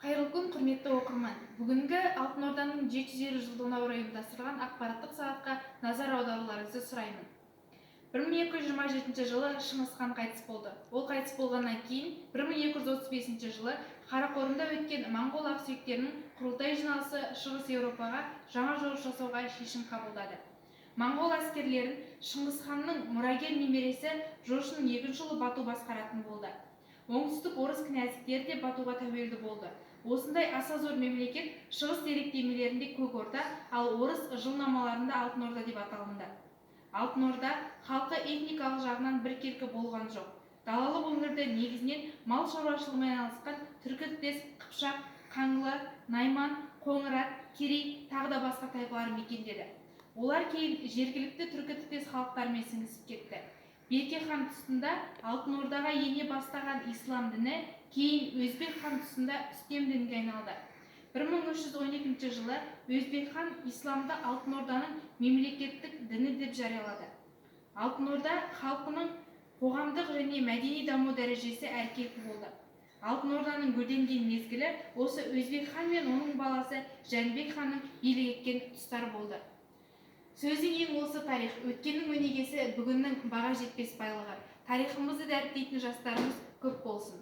Қайырлы күн, құрметті оқырман! Бүгінгі Алтын Орданың 750 жылдығына орай ұйымдастырылған ақпараттық сағатқа назар аударуларыңызды сұраймын. 1227 жылы Шыңғыс хан қайтыс болды. Ол қайтыс болғаннан кейін 1235 жылы Қарақорымда өткен моңғол ақсүйектерінің құрылтай жиналысы Шығыс Еуропаға жаңа жорық жасауға шешім қабылдады. Моңғол әскерлерін Шыңғыс ханның мұрагер немересі Жошының екінші ұлы Бату басқаратын болды. Оңтүстік орыс князьдіктері де Батуға тәуелді болды. Осындай аса зор мемлекет шығыс деректемелерінде Көк Орда, ал орыс жылнамаларында Алтын Орда деп аталынды. Алтын Орда халқы этникалық жағынан біркелкі болған жоқ. Далалық өңірде негізінен мал шаруашылығымен айналысқан түркі тілдес қыпшақ, қаңлы, найман, қоңырат, керей, тағы да басқа тайпалар мекендеді. Олар кейін жергілікті түркі тілдес халықтармен сіңісіп кетті. Берке хан тұсында Алтын Ордаға ене бастаған ислам діні кейін Өзбек хан тұсында үстем дінге айналды. 1312 жылы Өзбек хан исламды Алтын Орданың мемлекеттік діні деп жариялады. Алтын Орда халқының қоғамдық және мәдени даму дәрежесі әркелкі болды. Алтын Орданың гүлденген мезгілі осы Өзбек хан мен оның баласы Жәнібек ханның билік еткен тұстары болды. Сөздің ең осы тарих, өткеннің өнегесі, бүгіннің баға жетпес байлығы. Тарихымызды дәріптейтін жастарымыз көп болсын.